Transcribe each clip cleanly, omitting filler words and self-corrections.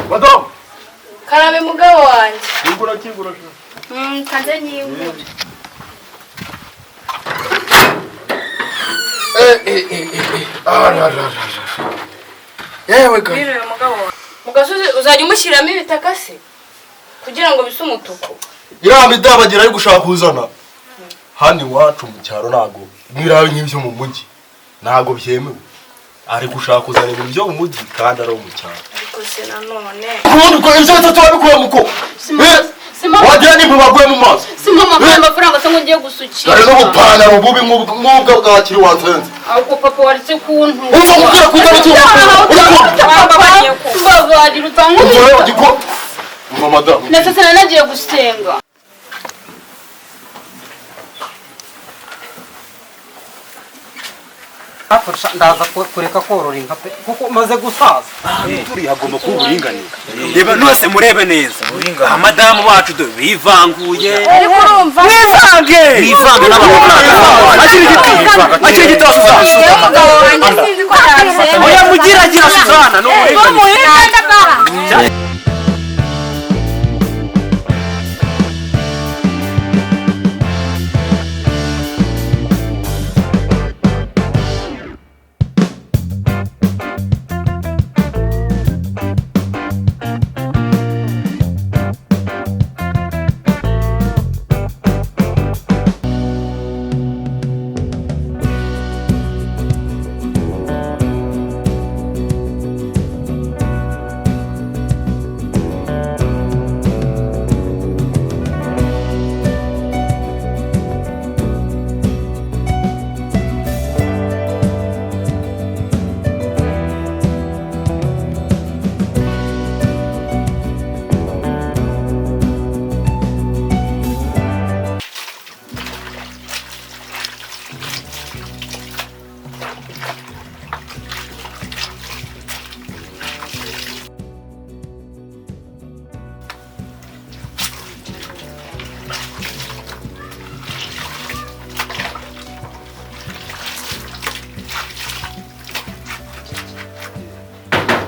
Madamu. Karabe mugabo wanjye. Kingura kingura sha. Kanze nyingure. Eh eh eh eh. Ah la la la. Yewe ga. Mwiriwe mugabo wanjye. Mu gasozi uzajya umushyiramo ibitaka se kugira ngo bise umutuku. Iriya midabagira ari gushaka kuzana. Hano iwacu mu cyaro ntago mwirabe nk'ibyo mu mujyi. Ntago byemewe. Ari gushaka kuzana ibintu byo mu mujyi kandi ari mu cyaro. Ariko se nanone. Ubundi ko ibyo bitatu wabikuye muko. Wagira nimba baguye mu maso. Si mama ko amafaranga se ngo ngiye gusukira. Dore n'ubupantaro bubi nk'ubwo bwa kiri wansenze. Ahubwo papa waretse kuntu. Umva nkubwira ku itariki Mbabarira utankubita. Umva madamu. Ndetse nanagiye gusenga. Ndaza kureka korora inka pe kuko maze gusaza. Turi hagomba kuba uburinganire. Reba nose murebe neza. Abadamu bacu do bivanguye. Ariko urumva Bivange. Bivange n'abagabo. Akiri igiti. Akiri igiti wa Suzana. Yewe mugabo wanjye sinzi ko yabyemera. Oya mugira gira Suzana ni uburinganire.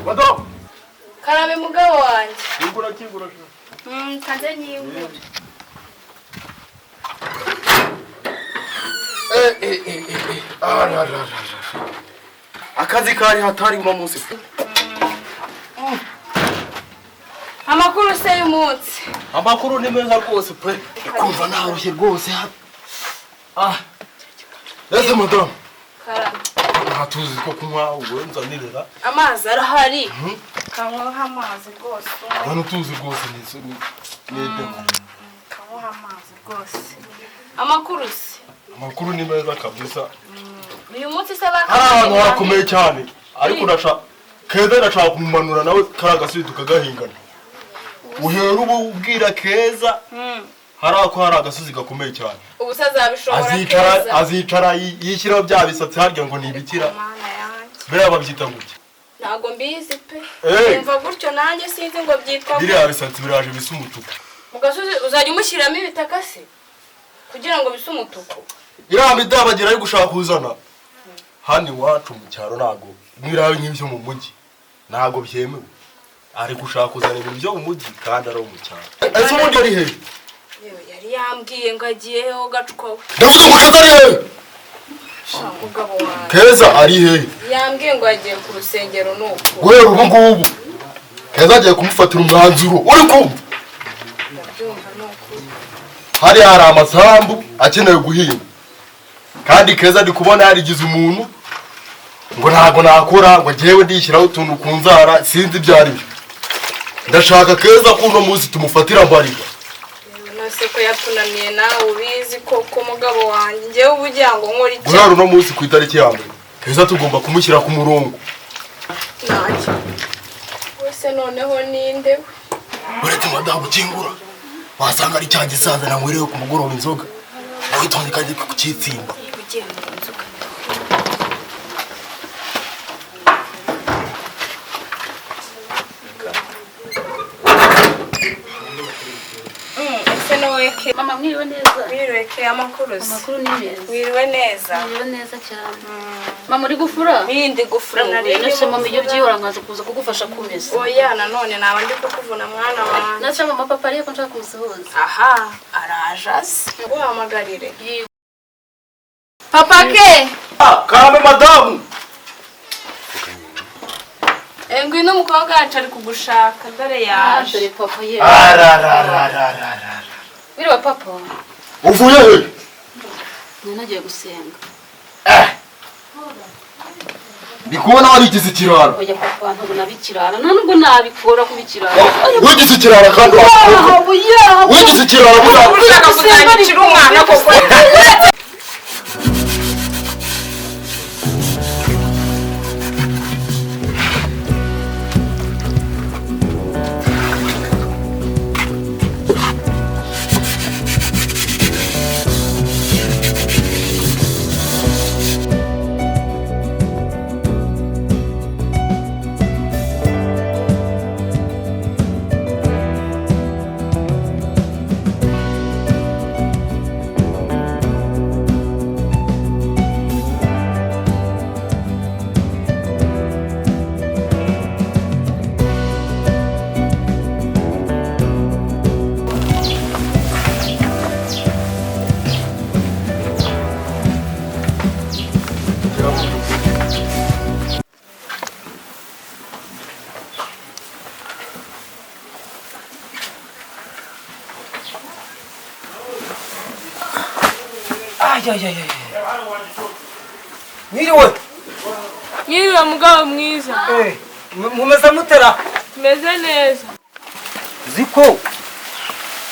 Madamu. Karabe mugabo wanjye. Kingura kingura sha. Kanze nyingure. Eh eh eh eh. Ah la la la. Akazi kari hatari uno munsi. Amakuru se y'umunsi. Amakuru ni meza rwose pe. Kumva narushye rwose. Ah. Ese madamu. Karabe. Nta tuzi ko kunywa ubwo nzanirera. Amazi arahari. Kanywaho amazi rwose. Hano tuzi rwose ni ni. Kanywaho amazi rwose. Amakuru se. Amakuru ni meza kabisa. Uyu munsi se baka. Hari ahantu harakomeye cyane. Ariko ndashaka Keza ndashaka kumumanura nawe kari agasubi tukagahingana. Uhera ubu ubwira Keza. Hari ako hari agasozi gakomeye cyane. Ubu se azabishobora Azicara azicara yishyiraho bya bisatsi harya ngo nibikira. Biriya babyita gutya. Ntago mbizi pe. Umva gutyo nanjye sinzi ngo byitwa. Biriya bisatsi biraje bisa umutuku. Mu gasozi uzajya umushyiramo ibitaka se kugira ngo bise umutuku. Iriya midabagira ari gushaka kuzana. Hano iwacu mu cyaro ntago mwirabe nk'ibyo mu mujyi. Ntago byemewe. Ari gushaka kuzana ibintu byo mu mujyi kandi ari mu cyaro. Ese ubundi ari hehe? Yewe yari yambwiye ngo agiyeho gacwa we. Ndavuga ngo Keza ari hehe? Mugabo wanjye. Keza ari hehe? Yambwiye ngo agiye ku rusengero nuko. Guhera ubu ngubu Keza agiye kumufatira umwanzuro. Uri kumva? Ndabyumva nuko. Hari hari amasambu akeneye guhinga. Kandi Keza ndi kubona yarigize umuntu ngo ntago nakora ngo njyewe ndishyiraho utuntu ku nzara sinzi ibyo ari byo. Ndashaka Keza ko uno munsi tumufatira mbariga. Nose ko yatunamiye nawe ubizi koko mugabo wanjye njyewe uba ugira ngo nkore iki? Guhera uno munsi ku itariki ya mbere Keza tugomba kumushyira ku murongo. Ntacyo. Wese noneho ninde we? Uretse madamu ukingura wasanga ari cya gisaza nanywerewe ku mugoroba inzoga. Witonde kandi kucyitsimba. Ugiye mu nzu Ese Mama mwiriwe neza. Mwiriwe ke amakuru se. Amakuru ni meza. Mwiriwe neza. Mwiriwe neza cyane. Mama uri gufura? Bindi gufura nari Nase mama iyo byihora nkaza kuza kugufasha kumesa. Oya nanone naba ndi kukuvuna mwana wanjye. Nase mama papa ariye ko nshaka kumusuhuza. Aha, araje aze. Nguhamagarire. Papa ke. Karame madamu. Ngwino umukobwa wacu ari kugushaka dore yaje. Dore papa ye. Arararararara. Wiriwe papa. Uvuye he? Nagiye gusenga. Ndi kubona warigize ikirara. Oya papa ntabwo nabikirara. Nta nubwo nabikora kubikirara. Wigize ikirara kandi wakobwa. Wigize ikirara kandi ushaka kuzanyicira umwana koko. Mwiriwe. Mwiriwe mugabo mwiza. Mumeze mutera? Tumeze neza. Ziko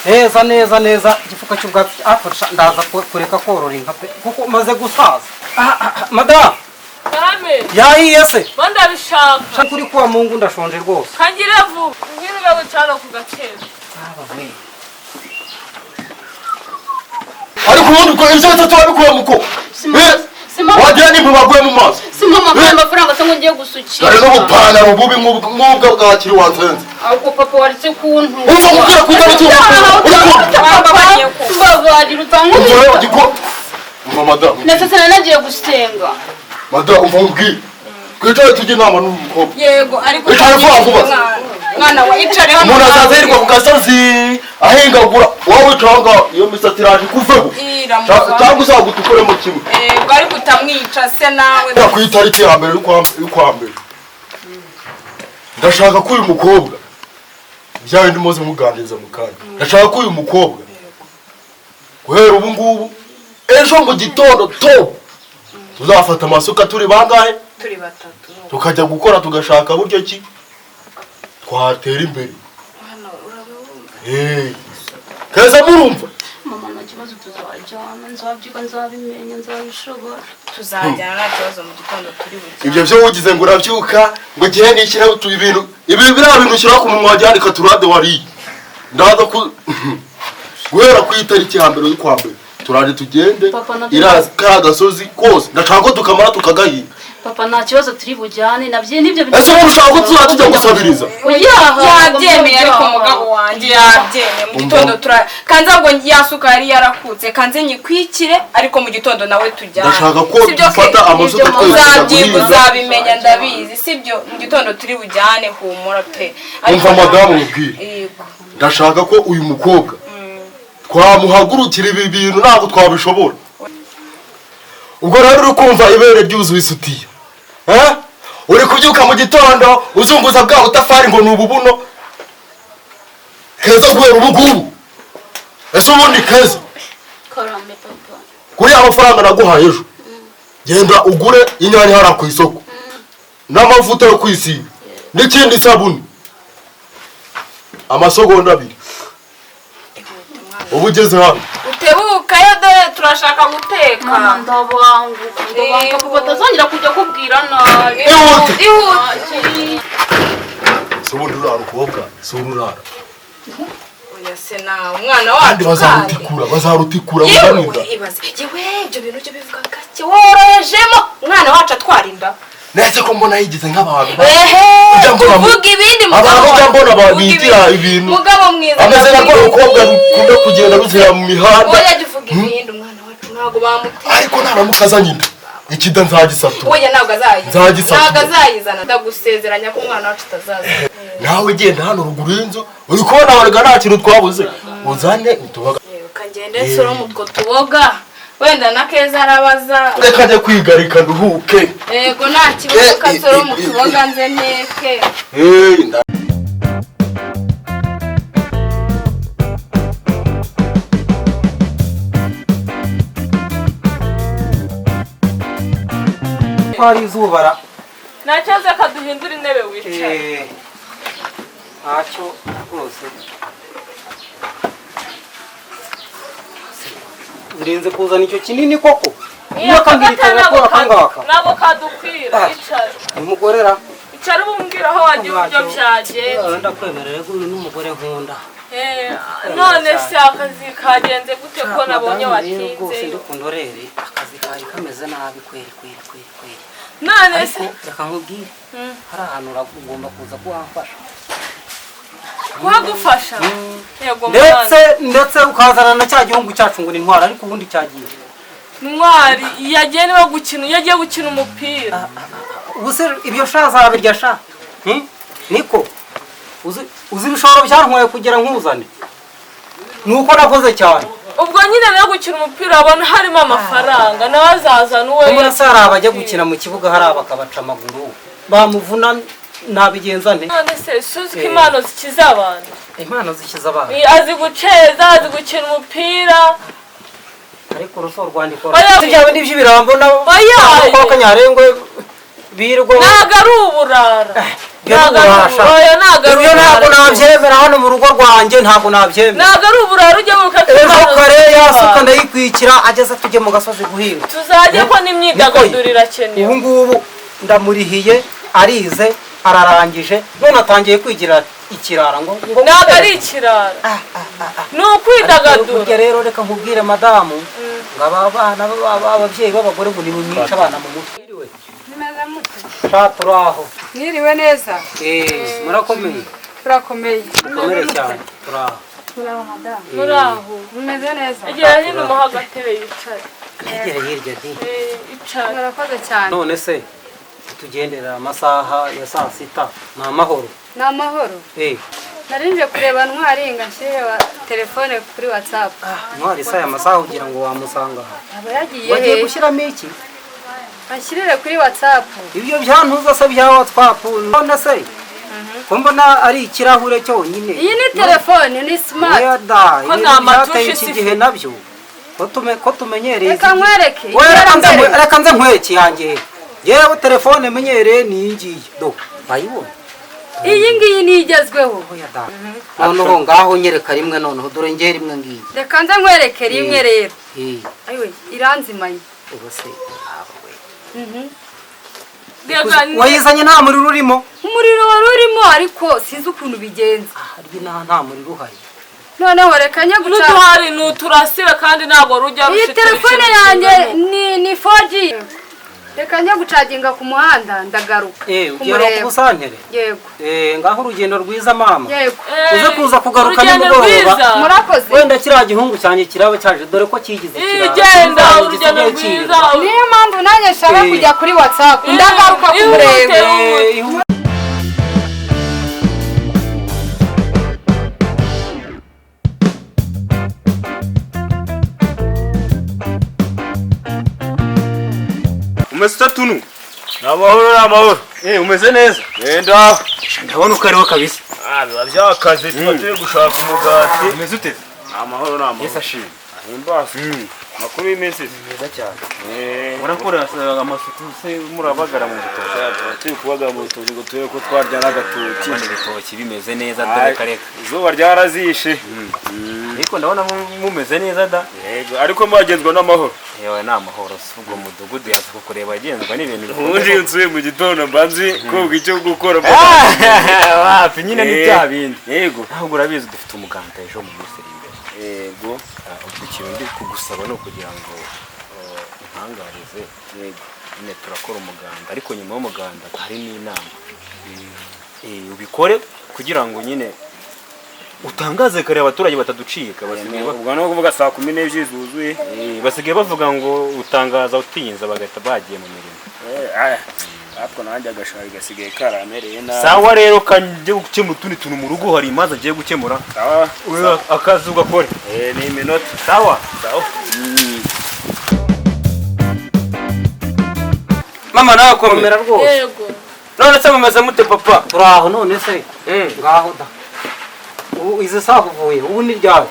neza neza neza igifuka cy'ubwatsi akoresha ndaza kureka korora inka pe kuko maze gusaza. Madam. Karame. Yahiye se? Banda bishaka. Shaka kuri kwa Mungu ndashonje rwose. Kangira vuba. Mwiriwe gucana ku gaciro. Ariko ubundi ko ibyo bitatu wabikuye muko. Wagira nimba baguye mu maso. Si mama mpa amafaranga se ngo ngiye gusukira. Dore n'ubupantaro bubi nk'ubwo bwa kiri wansenze. Ahubwo papa waretse kuntu. Umva nkubwira ku itariki Mbabarira utankubita. Umva madamu. Nase nagiye gusenga. Madamu umva nkubwire. Twicare tujye inama n'umukobwa. Yego ariko icare vuba vuba. Mwana wa icare hano. Umuntu azaza yirirwa ku gasozi ahingagura wowe wicara aho ngaho iyo misatsi iraje ikuveho. Cyangwa uzagutukuremo kimwe. Yego ariko utamwica se nawe. Ku itariki ya mbere y'ukwa mbere. Ndashaka ko uyu mukobwa byawe ndimo muganiriza mu kanya. Ndashaka ko uyu mukobwa guhera ubu ngubu ejo mu gitondo to tuzafata amasuka turi bangahe? Turi batatu. Tukajya gukora tugashaka buryo ki twatera imbere. Keza murumva? Mama nta kibazo tuzajyana, nzabyiga nzabimenya nzabishobora. Tuzajyana nta kibazo mu gitondo turi bujyane. Ibyo byo wugize ngo urabyuka ngo gihe nishyira utu ibintu ibi biriya bintu ushyira ku munwa wajyana turade wariye. Ndaza ku guhera ku itariki ya mbere y'ukwa mbere turaje tugende iraza ka gasozi kose ndashaka ko tukamara tukagahinga. Papa nta kibazo turi bujyane nabye nibyo bintu. Ese wowe ushaka ko tuzajya tujya gusabiriza? Yabyemeye ariko mugabo wanjye yabyemeye mu gitondo tura kanza ngo yasuka yari yarakutse kanze nyikwikire ariko mu gitondo nawe tujyane. Ndashaka ko dufata amasuka twese uzabimenya ndabizi sibyo mu gitondo turi bujyane humura pe. Umva madamu ubwire. Ndashaka ko uyu mukobwa twamuhagurukira ibi bintu ntabwo twabishobora. Ubwo rero uri kumva ibere ryuzuye isutiya. Uri kubyuka mu gitondo uzunguza bwa butafari ngo ni ububuno. Keza guhera ubu ngubu. Ese ubundi Keza? Karame papa. Kuri amafaranga naguhaye ejo. Genda ugure inyanya hara ku isoko. N'amavuta yo kwisiga. N'ikindi sabuni. Amasogonda abiri. Ubu ugeze hano. Utebuka yo dore turashaka guteka. Mama ndabanguka ndabanguka papa atazongera kujya kubwira nabi. Ihute. Ihute. Si ubundi urara ukobwa, si ubundi urara. Oya se nawe umwana wacu bazarutikura bazarutikura bazarinda. Ibaze yewe ibyo bintu byo bivuga gake worohejemo umwana wacu atwara inda. Nese ko mbona yigize nk'abantu. Tuvuga ibindi mugabo. Abantu mbona babigira ibintu. Mugabo mwiza. Ameze nka rukobwa rukunda kugenda ruzira mu mihanda. Oya jya uvuga ibindi umwana wacu ntago bamutera. Ariko naramuka azanye inda. Ikida nzagisatura. Oya, ntabwo azayizana. Nzagisatura. Ntabwo azayizana, ndagusezeranya ko umwana wacu atazaza. Nawe genda hano ruguru y'inzu, uri kubona warega nta kintu twabuze, uzane utuboga. Kagende nsorome utwo tuboga, wenda na Keza arabaza. Reka njye kwigarika nduhuke. Yego, nta kibazo, kasorome utuboga nze nteke. Eh, Ko hari izuba ra? Ntacyo, kaduhindura intebe wicaye. Eh, ntacyo rwose. Urinze kuzana icyo kinini koko? Iya, Akangirika ntabwo gakora akangaka. Ntabwo kadukwira, icara. Umugore ra? Icara ubumbwira aho wagiye uburyo byagenze. Ndakwemerera ko uyu n'umugore nkunda. Eh, none se akazi kagenze gute ko nabonye Madamu rero rwose watinzeyo? Ndikundorere, akazi kari kameze nabi kweri kweri kweri kweri. None se Ariko reka nkubwire, hari ahantu ugomba kuza kuhamfasha. Kuhagufasha? Yego. Ndetse ukazana na cya gihugu cyacu ngo ni Ntwari, ariko ubundi cyagiye. Ntwari yagiye niba gukina, iyo agiye gukina umupira. Ubu se ibyo sha zabirya sha? Niko uzi ibishoro byantwaye kugira nkuzane, ni uko nakoze cyane. Ubwo nyine nawe gukina umupira abona harimo amafaranga, nawe azazana uwe. Mbona se hari abajya gukina mu kibuga, hari abakabaca amaguru bamuvuna, nabigenza nte? None se suzi ko impano zikiza abantu? Impano zikiza abantu. Azi guceza, azi gukina umupira. Ariko uruso rwandiko Oya. bya bindi by'ibirambo na Oya. kwa Kanyarengwe birirwa. Ntabwo ari uburara. Ibyo Ntabwo ari ntiburasha. Oya, ntabwo ari Ibyo ntabwo uburara. nabyemera hano mu rugo rwanjye, ntabwo nabyemera. Ntabwo ari uburara, ujya wibuka ko Ejo impano kare zikiza yasuka abantu. ndayikwikira, ageze tujye mu gasozi guhinga. Tuzajye ko n'imyidagaduro irakenewe. Ubu ngubu ndamurihiye, arize, ararangije, none atangiye kwigira ikirara ngo Ntabwo ari ikirara, ni ukwidagadura. Burya rero reka nkubwire madamu, ngo aba bana ababyeyi b'abagore ngo nimumwice abana mu mutwe. Sha, turi aho. Mwiriwe neza. Eh, murakomeye? Turakomeye. Mukomere cyane, turi aho. Muraho madamu. Muraho. Mumeze neza? Egera hino umuha agatebe yicare. Egere hirya di. Eh, icara. Murakoze cyane. None se tugendera amasaha ya saa 6 ni amahoro? Ni amahoro. Eh. Nari nje kureba Ntwari ngo anshyire telefone kuri WhatsApp. Ntwari se aya masaha ugira ngo wamusanga aha? Aba yagiye Wagiye he? gushyiramo iki? Anshyirire kuri WhatsApp. Ibyo byantuza se bya WhatsApp? None se ko mbona ari ikirahure cyonyine? Iyi ni telefone, ni smart. Oya da, Ko ibintu nta matushi byateye iki isi gihe ifite. nabyo ko tumenyereye Reka nkwereke. Oya, reka nze Iterambere. reka nze nkwereke yanjye. Yewe, telefone menyereye ni iyi ngiyi, do bayibona. Iyi ngiyi ni igezweho. Oya da, noneho ngaho nyereka rimwe, noneho dore ngiye rimwe ngiyi. Reka nze nkwereke rimwe rero. Eh. Ayiwe, iranzimanye. Ubu se aba we. Reka Wayizanye nta muriro urimo? Umuriro wari urimo, ariko sinzi ukuntu bigenza. Harya inaha nta muriro uhari? Noneho reka njye guca. N'uduhari ni uturasire, kandi ntabwo rujya Iyi rufite telefone ikintu yanjye kingana. ni 4G. Reka njye gucaginga ku muhanda, ndagaruka Eh, ugiye no kumureba. ku busantere? Yego. Eh, ngaho urugendo rwiza mama. Yego. Eh, Uze kuza kugaruka urugendo nimugoroba. rwiza. Murakoze. Wenda kiriya gihungu cyanjye kiraba cyaje, dore ko kigize Eh, ikirara. genda. Sinzi Urugendo gisigaye rwiza. cyirirwa. Niyo mpamvu nanjye nshaka Eh. kujya kuri WhatsApp, ndagaruka Ihute, kumureba. ihute. Eh, ihute. Umeze ute tunu? Ni amahoro, ni amahoro. Eh, umeze neza? Yenda. Ndabona uko ariho kabisa. Ah, biba byakaze, tuba turi gushaka umugati. Umeze ute? Ni amahoro, ni amahoro. Yesu ashimwe. Ahimbazwe. Makuru y'iminsi se? Meza cyane. Eh. Murakora amasuku se, murabagara mu rutoki? Tuba turi kubagara mu rutoki ngo turebe ko twarya n'agatoki. Ndabona ibitoki bimeze neza, dore kareka. Izuba ryarazishe. Ariko ndabona mumeze neza da. Yego, ariko mwagenzwa n'amahoro. Yewe, ni amahoro. Si ubwo mudugudu yaza kukureba agenzwa n'ibintu Ubundi iyo nsuye mu gitondo mba nzi koga icyo gukora. Wapi nyine, ni bya bindi. Yego. Ntabwo urabizi, dufite umuganda ejo mu minsi iri imbere. Yego. Ubwo ikintu ndi kugusaba ni ukugira ngo untangarize. Yego. Nyine turakora umuganda, ariko nyuma y'umuganda hari n'inama. Ubikore kugira ngo nyine Utangaze kare abaturage bataducika basigaye Ubwo no kuvuga saa 12 zuzuye. Basigaye bavuga ngo utangaza utinza bagahita bagiye mu mirimo. Atwo nanjye agashari gasigaye karamereye nabi. Sawa rero kanje gukemura utundi tuntu mu rugo hari imanza agiye gukemura. Sawa. Akazi ugakore. Ni iminota. Sawa. Sawa. Mama nawe komera rwose. Yego. None se mumeze mute papa? Turaho none se. Ngaho da. Ubu izi saha uvuye ubu ni ryawe.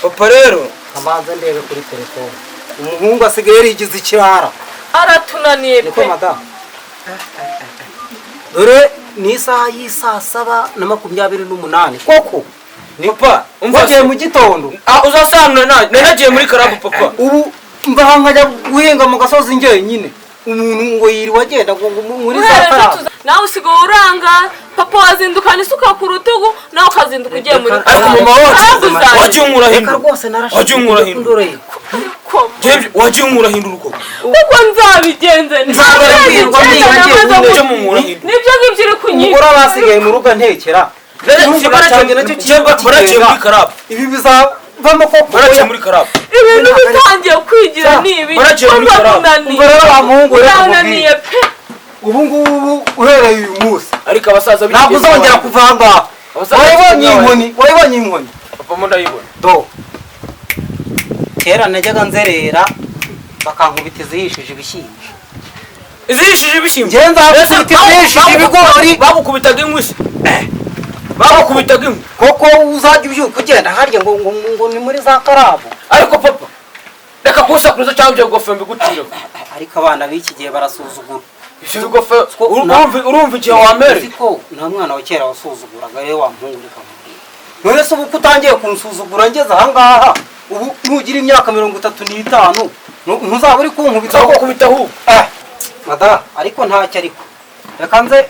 Papa rero amaze ndebe kuri telefone. Umuhungu asigaye yarigize ikirara. Aratunaniye pe. Niko madamu. Dore ni isaha y'isaa 7:28 koko. Ni papa, umva wagiye mu gitondo. Uzasanura nagiye muri karabu papa. Ubu mva nkajya guhinga mu gasozi njyenyine. Umuntu ngo yiriwe agenda ngo muri za karabu. Nawe usigaye uranga papa wazindukana isuka ku rutugu nawe ukazinduka ugiye muri karabu. Ariko mama wacu wagiye umurahindura. Rwose narashe. Wagiye umurahindura. Wagiye umurahindura uko. Uko nzabigenze nibyo ngibyo uri kunyita. Umugore abasigaye mu rugo ntekera. Ibi bizavamo koko. Baraciye muri karabu. Ibintu bitangiye kwigira ni ibi. Urananiye pe. Ubu ngubu uhereye uyu munsi. Ariko abasaza ntabwo uzongera kuva aha ngaha. Wayibonye inkoni, wayibonye inkoni. Papa mo ndayibona. Do. Kera najyaga nzerera bakankubita izihishije ibishyimbo. Izihishije ibishyimbo? Njye nzakubita izihishije ibigori. Bagukubitaga inkwi se? Bagukubitaga inkwi. Koko uzajya ubyuka ugenda harya ngo ngo ni muri za karabu. Ariko papa reka kusakuriza cyangwa ibyo gofero mbigucire. Ariko abana b'iki gihe barasuzugura. Ibyo gofero urumva igihe wamere. Uziko nta mwana wa kera wasuzuguraga rero wa muhungu reka nkubwire. None se ubu ko utangiye kunsuzugura ngeze aha ngaha ubu nugira imyaka 35 ntuzaba uri kunkubita ko kubita ahubwo. Mada ariko ntacyo ariko. Reka nze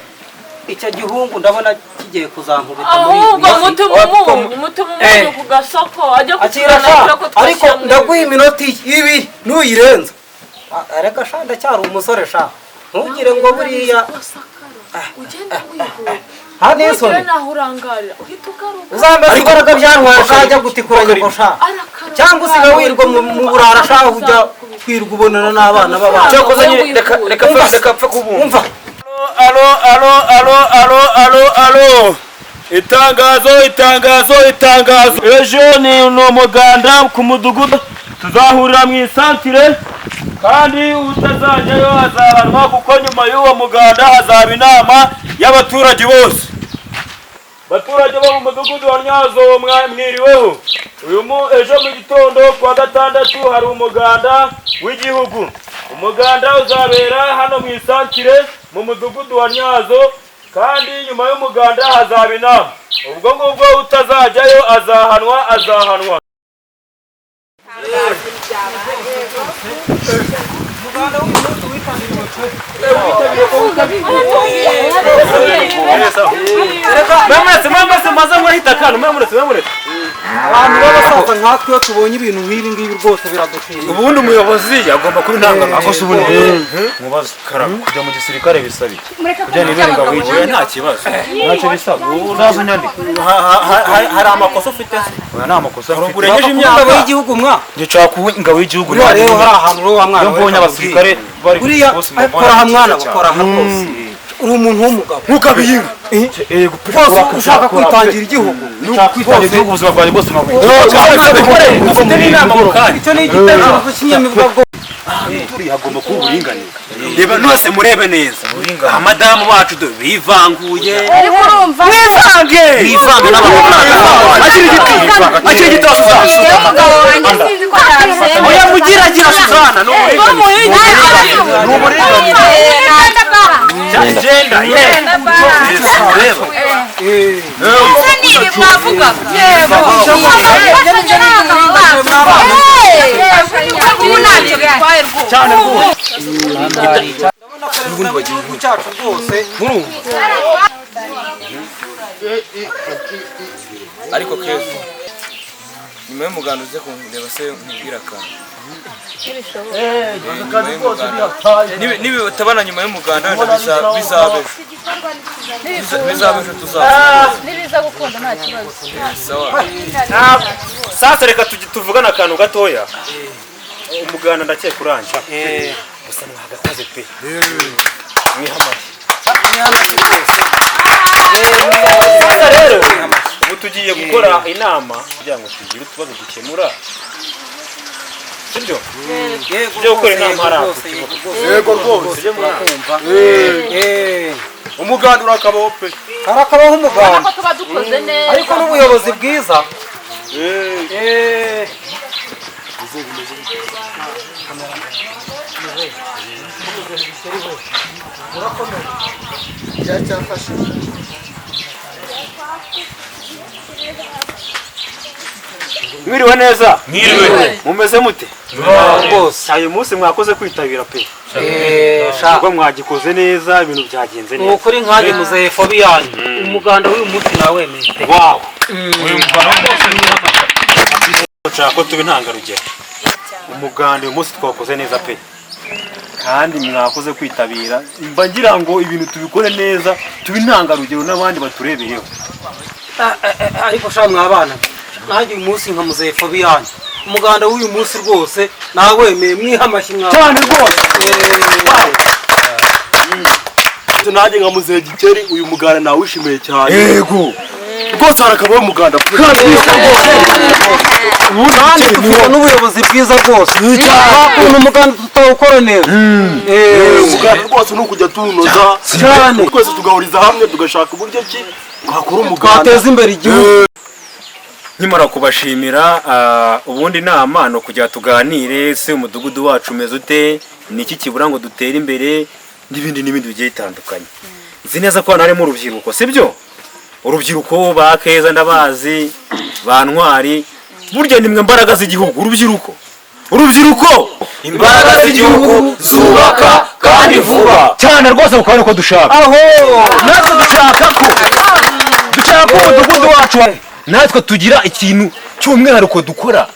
icyo gihungu ndabona kigiye kuzankubita muri ahubwo mutumu umunyu ku gasoko ajya kutuzana ko ariko ndaguha iminota ibiri nuyirenza. Reka sha ndacyari umusore sha. Ntugire ngo buriya ugenda wihuta. Ha nisoni. Naho urangarira uhita ugaruka. Uzambaza imbaraga byantwaye sha ajya gutikura nyoko sha. Cyangwa usiga wirwa mu burara sha ujya kwirwa ubonana n'abana b'abana. Cyakoze nyine reka reka pfa kubumva. Umva. Alo alo alo alo alo alo. Itangazo itangazo itangazo. Ejo ni umuganda ku mudugudu tuzahurira mu isantire kandi utazajyayo azahanwa kuko nyuma y'uwo muganda hazaba inama y'abaturage bose. Baturage bo mu mudugudu wa Nyazo mwiriweho. Uyu ejo mu gitondo kuwa gatandatu hari umuganda w'igihugu. Umuganda uzabera hano mu isantire mu mudugudu wa Nyazo kandi nyuma y'umuganda hazaba inama. Ubwo ngubwo utazajyayo azahanwa azahanwa. Abantu b'abasaza nkatwe iyo tubonye ibintu nk'ibi ngibi rwose biradushimisha. Ubundi umuyobozi agomba kuba intangarugero. Ako se ubundi mubaze karabo kujya mu gisirikare bisaba iki? Kujya nibera ingabo y'igihugu nta kibazo. Ntacyo bisaba. Uzaza unyandike. Hari amakosa ufite se? Oya nta makosa mfite. Urengeje imyaka y'igihugu mwa. Njye nshaka kuba ingabo y'igihugu. Buriya rero hari ahantu uri wa mwana. Iyo mbonye abasirikare bari buriya kora aha mwana bakora aha rwose. Uri umuntu w'umugabo. Ntukabihinga. Rwose ushaka kwitangira igihugu. Nshaka kwitangira igihugu ubuzima bwanjye bwose nabwo. Ufite n'inama mu kanya. Icyo ni igitekerezo cy'inyamibwa bwo. Turi hagomba kuba uburinganire. Reba nose murebe neza. Abadamu bacu bivanguye. Ariko urumva mwivange. Mwivange n'abagabo. Akiri igiti. Akiri igiti wa Suzana. Umugabo wanjye sinzi ko yabyemera. Oya mugira gira Suzana ni uburinganire. Ni uburinganire. Genda reba. Ese ni ibi mwavugaga? Yego. Ubu ntacyo bitwaye rwose. Cyane rwose. Ndabona perezida w'igihugu cyacu rwose. Ariko Keza nyuma y'umuganda uze kundeba se nkubwira akantu. Nibitabana nyuma y'umuganda wenda bizaba ejo. Bizaba ejo tuzaza. Nibiza gukunda. gitondo nta kibazo. Sawa. Sasa reka tuvugane akantu gatoya. Umuganda ndakeka urangiye. Gusa mwagakoze pe. Mwihamashyi. Sasa rero ubu tugiye gukora inama kugira ngo tugire utubazo dukemura. Sibyo? Tujye gukora inama hari aho. Yego rwose. Tujye mu nama. Umuganda urakabaho pe. Harakabaho umuganda. Ko tuba dukoze neza. Ariko n'ubuyobozi bwiza. Mwiriwe neza? Mwiriwe. Mumeze mute? Rwose. Uyu munsi mwakoze kwitabira pe. Ubwo mwagikoze neza, ibintu byagenze neza. Ukuri nkanjye muzehe Fabian, umuganda w'uyu munsi nawemeye pe. Wow. Uyu muganda nshaka ko tuba intangarugero. Umuganda uyu munsi twakoze neza pe. Kandi mwakoze kwitabira. Mba ngira ngo ibintu tubikore neza, tuba intangarugero n'abandi baturebeyeho. Ariko sha mwabana, nanjye uyu munsi nka muzehe Fabian, umuganda w'uyu munsi rwose nawemeye, mwihamashyi mwa. Cyane rwose. Nanjye nka muzehe Gikeri uyu muganda nawishimiye cyane. Yego. Rwose harakabaho umuganda. Kabisa rwose. Kandi dufite n'ubuyobozi bwiza rwose. Nta kuntu umuganda tutawukora neza. Umuganda rwose ni ukujya tuwunoza cyane. Twese tugahuriza hamwe tugashaka uburyo ki twakora umuganda. Twateza imbere igihugu. Nkimara kubashimira, ubundi inama no kujya tuganire se umudugudu wacu umeze ute, niki kibura ngo dutere imbere n'ibindi n'ibindi bigiye bitandukanye. Nzi neza ko hano harimo urubyiruko, sibyo? Urubyiruko ba Keza ndabazi, ba Ntwari, burya nimwe mbaraga z'igihugu, urubyiruko. Urubyiruko imbaraga z'igihugu zubaka kandi vuba. Cyane rwose kuko ariko dushaka. Aho natwe dushaka ko umudugudu wacu natwe tugira ikintu cy'umwihariko dukora.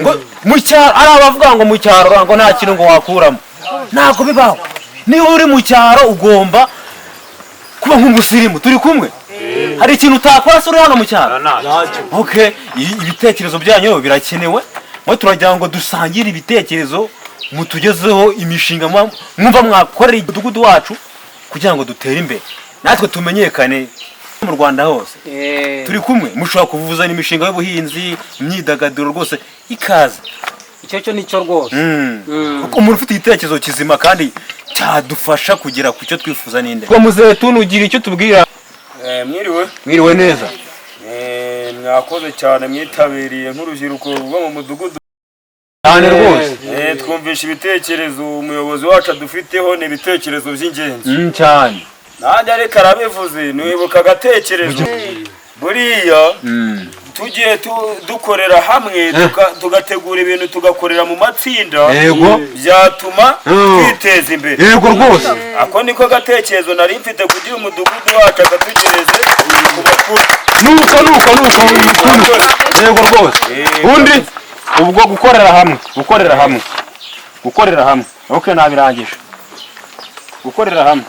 Ngo mu cyaro ari abavuga ngo mu cyaro ngo nta kintu ngo wakuramo. Ntabwo bibaho. Niba uri mu cyaro ugomba kuba nk'umusirimu, turi kumwe. Hari ikintu utakora se uri hano mu cyaro? Okay, ibitekerezo byanyu birakenewe. Mwe turagira ngo dusangire ibitekerezo, mutugezeho imishinga mwumva mwakorera umudugudu wacu kugira ngo dutere imbere. Natwe tumenyekane mu Rwanda hose. Turi kumwe, mushobora kuvuzana imishinga y'ubuhinzi, imyidagaduro rwose ikaze. Icyo cyo nicyo rwose. Kuko umuntu ufite igitekerezo kizima kandi cyadufasha kugera ku cyo twifuza ninde. Ko muzehe tunugira icyo tubwira. Mwiriwe. Mwiriwe neza. Mwakoze cyane mwitabiriye nk'urubyiruko rwo mu mudugudu. Cyane rwose. Twumvisha ibitekerezo umuyobozi wacu adufiteho, ni ibitekerezo by'ingenzi. Cyane. Nanjye ariko arabivuze, nibuka agatekerezo. Buriya tugiye dukorera hamwe, tugategura ibintu tugakorera mu matsinda, byatuma twiteza imbere. Yego rwose. Ako niko gatekerezo nari mfite kugira umudugudu wacu akatugereze ku bakuru. Nuko nuko nuko. Yego rwose. Undi ubwo gukorera hamwe, gukorera hamwe. Gukorera hamwe. Okay, nabirangije. Gukorera hamwe.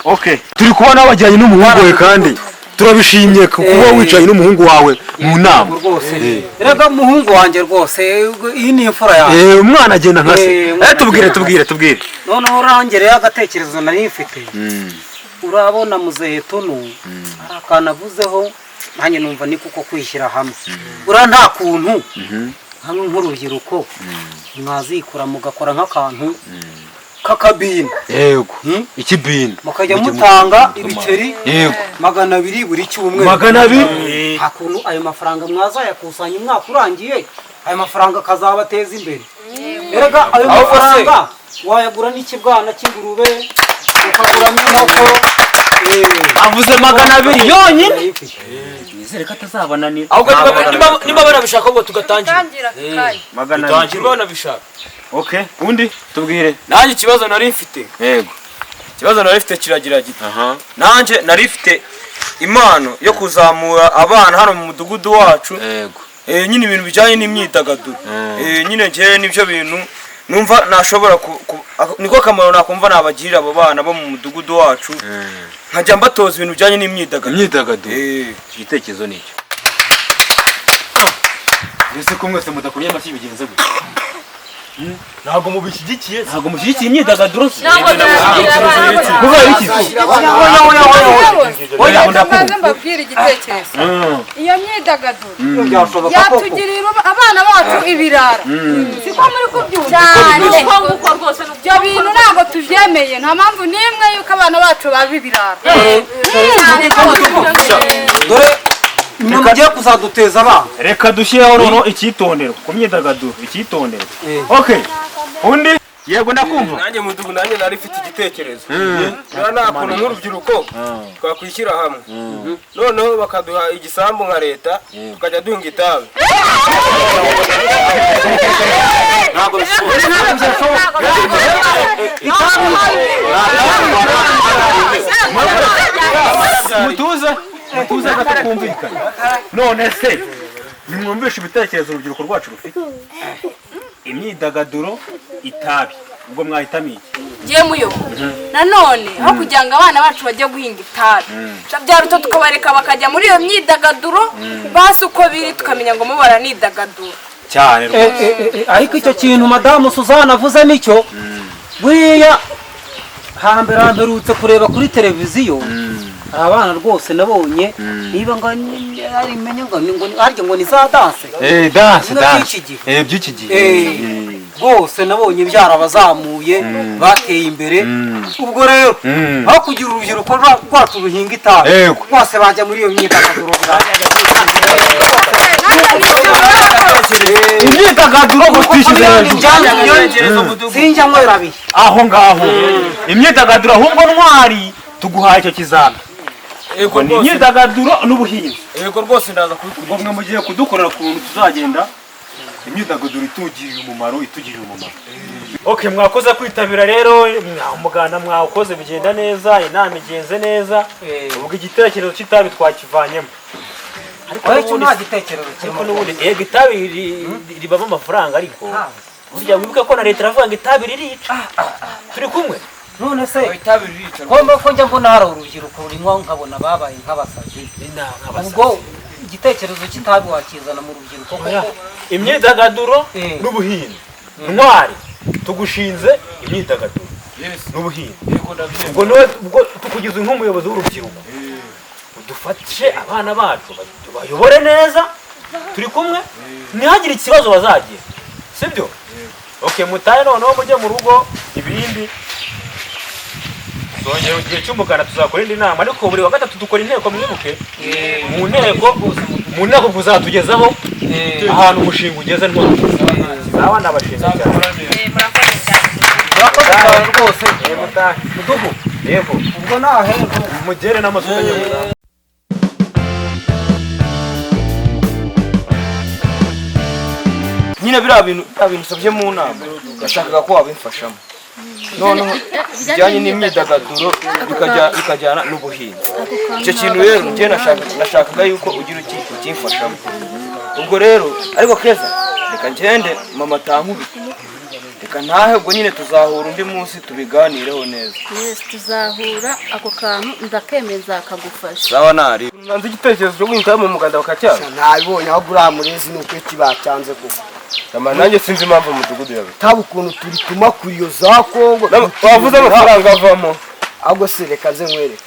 Okay. Turi kubona abajyanye n'umuhungu we kandi turabishimye kuba wicaye n'umuhungu wawe mu nama. Rwose. Erega umuhungu wanjye rwose, iyi ni imfura yanjye. Umwana agenda nka se. Tubwire tubwire tubwire. Noneho urangere agatekerezo nari mfite. Urabona muzehe Tunu akanavuzeho nanjye numva ni kuko kwishyira hamwe. Ura nta kuntu hamwe nk'urubyiruko mwazikura mugakora nk'akantu kakabina. Yego. Ikibina. Mukajya mutanga ibiceri Yego. 200 buri cyumweru. 200? Hakuntu ayo mafaranga mwazayakusanya umwaka urangiye, ayo mafaranga kazabateza imbere. Erega ayo mafaranga wayagura n'ikibwana cy'ingurube, ukaguramo inkoko. Avuze 200 yonyine. Nizere ko atazabananira. Ahubwo niba banabishaka ahubwo tugatangira. 200. Niba banabishaka. Okay, undi tubwire. Nanjye ikibazo nari mfite. Yego. Ikibazo nari mfite kiragira giti. Nanjye nari mfite impano yo kuzamura abana hano mu mudugudu wacu. Yego. Nyine ibintu bijyanye n'imyidagaduro. Nyine ngewe nibyo bintu Numva nashobora niko kamaro nakumva nabagirira abo bana bo mu mudugudu wacu, nkajya mbatoza ibintu bijyanye n'imyidagaduro. Imyidagaduro, igitekerezo ni icyo. Mbese ko mwese mudakomye amashyi, bigenze gutya? Ntabwo mubishyigikiye? Ntabwo mushyigikiye imyidagaduro se? Ntabwo turashyigikira abana. Kubera iki? Oya, Reka mbanze mbabwire igitekerezo. Iyo myidagaduro Byashoboka koko. yatugirira abana bacu ibirara, siko muri kubyumva? Cyane. Uko nguko rwose. Ibyo bintu ntabwo tubyemeye, nta mpamvu n'imwe y'uko abana bacu baba ibirara. Dore nyuma mugiye kuzaduteza abana. Reka dushyireho noneho icyitonderwa ku myidagaduro, icyitonderwa. Okay, undi? Yego, ndakumva. Nanjye mudugu, nanjye nari mfite igitekerezo. Rero nta kuntu nk'urubyiruko twakwishyira hamwe, noneho bakaduha igisambu nka leta, tukajya duhinga itabi. Ntabwo bishoboka. Mutuze, mutuze gato, kumvikana. None se nimwumvishe ibitekerezo urubyiruko rwacu rufite: imyidagaduro, itabi, ubwo mwahitamo iki? Ngiye muyo nanone, aho kugira ngo abana bacu bajye guhinga itabi, byaruta tukabareka bakajya muri iyo myidagaduro, basi uko biri tukamenya ngo mo baranidagadura. Cyane rwose. Ariko icyo kintu madamu Suzanne avuze nicyo. Buriya hambere hamperutse kureba kuri televiziyo, hari abana rwose nabonye, niba ngo arimenye ngo harya ngo ni za danse. Danse. Bimwe Danse. by'iki gihe. By'iki gihe. Rwose nabonye byarabazamuye, bateye imbere. Ubwo rero aho kugira urubyiruko rwacu ruhinga itabi, rwose bajya muri iyo myidagaduro. Imyidagaduro ngo twishyize hejuru. Sinjya nywera abiri. Aho ngaho imyidagaduro, ahubwo ntwari tuguhaye icyo kizami. Yego. Ni Rwose. imyidagaduro n'ubuhinzi. Yego rwose, ndaza kubikora. Ubwo mwe mugiye kudukorera ukuntu tuzagenda imyidagaduro itugirira umumaro, itugirira umumaro. Okay, mwakoze kwitabira rero umuganda, mwawukoze bigenda neza, inama igenze neza. Ubwo igitekerezo cy'itabi twakivanyemo, ariko Ariko icyo n'ubundi nta gitekerezo ariko kirimo. N'ubundi yego, itabi ribamo amafaranga, ariko burya wibuke ko na leta iravuga ngo itabi ririca. Turi kumwe? None se Itabi ririca. ko njya mbona hari urubyiruko rurinywa, nkabona babaye nk'abasazi, ubwo igitekerezo cy'itabi wakizana mu rubyiruko koko? Imyidagaduro n'ubuhinzi. Ntwari, tugushinze imyidagaduro n'ubuhinzi. Ubwo niwe, ubwo tukugize nk'umuyobozi w'urubyiruko, udufashe abana bacu tubayobore neza. Turi kumwe? Ntihagire ikibazo bazagira, sibyo? Okay, mutahe noneho mujye mu rugo, ibindi tuzongera igihe cy'umuganda tuzakora indi nama. Ariko buri wa gatatu dukora inteko, mwibuke. Mu nteko muzatugezaho ahantu umushinga ugeze. Ntwari, sawa, ndabashimiye cyane. Murakoze cyane. Murakoze cyane rwose. Mutahe. Mudugu. Yego. Ubwo nahejo. Mugere n'amasuka nyamuganda. Nyine biriya bintu usabye mu nama, yashakaga ko wabimfashamo, noneho bijyanye n'imyidagaduro bikajyana n'ubuhinzi. Icyo kintu rero njye nashakaga yuko ugira ukimfashamo. Ubwo rero ariko Keza, reka ngende, mama atankubita. Reka ntahe, ubwo nyine tuzahura undi munsi tubiganireho neza. Yes, tuzahura. Ako kantu ndakemeza kagufasha. Sawa, nari nanze igitekerezo cyo guhinga mu muganda bakacyanga. Nabibonye aho uriya murezi ni uko bacyanze koko. Mama, nanjye sinzi impamvu umudugudu yawe Taba ukuntu turituma kuri iyo za Kongo. Wavuze amafaranga avamo. Ahubwo se reka nze nkwereke,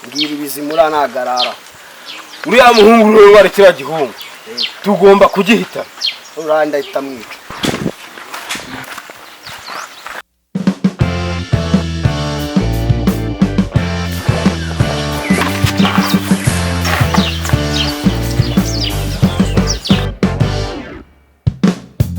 mbwira ibizimura ntagarara. Uriya muhungu rero wari kiriya gihungu, tugomba kugihita. Uriya ndahita mwica.